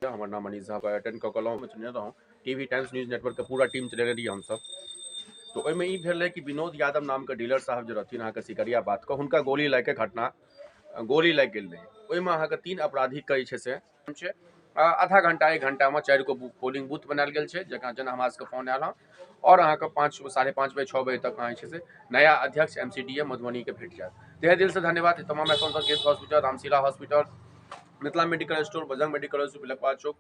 हमर नाम मनीष झा, अटेंड कऽ कऽ चलने रहौँ। टीवी टाइम्स न्यूज नेटवर्कके पूरा टीम चलेने रहियै हमसभ। तऽ ओहिमे ई भेल रहै कि विनोद यादव नामके डीलर साहब जे रहथिन अहाँके सिकरिया बातके, हुनका गोली लागि कऽ घटना गोली लागि गेल रहै। ओहिमे अहाँके 3 अपराधीके जे छै से छै आधा घंटा 1 घंटामे 4 गो पोलिंग बूथ बनायल गेल छै, जकरा जेना हमरा सबके फोन आयल हँ, आओर अहाँके 5 5:30 बजे 6 बजे तक अहाँ जे छै से नया अध्यक्ष MCDA मधुबनीके भेट जायत। तहे दिल से धन्यवाद तमाम sponsor, Case hospital, Ramshila hospital, Mithila medical store, Bajrang medical store, Bilakwa Chowk,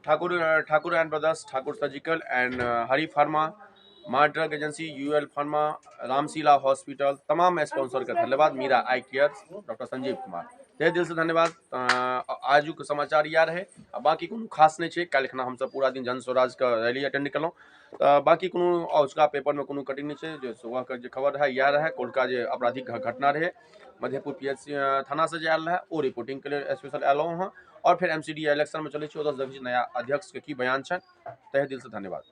Thakur and brothers, Thakur surgical and Hari pharma, Maa drug agency, UL pharma, Ramshila hospital, तमाम स्पॉन्सर के धन्यवाद। Meera eye care, doctor Sanjeev Kumar, तहे दिल से धन्यवाद। आजुक समाचार इएह रहै, आ बाकी कोनो खास नहि छै। काल्हि खना हमसब पूरा दिन जन स्वराजके रैली अटेंड केलहुँ, तऽ बाकी कोनो अजुका पेपरमे कोनो कटिंग नहि छै। जे सुबहके जे खबर रहै इएह रहै। कोलका जे आपराधिक घटना रहै मधेपुर PHC थानासँ जे आयल रहै, ओ रिपोर्टिंगके लेल स्पेशल आयलहुँ हँ। आओर फेर MCD इलेक्शनमे चलै छी, ओतऽ देखै छी नया अध्यक्षके की बयान छनि। तहे दिलसँ धन्यवाद।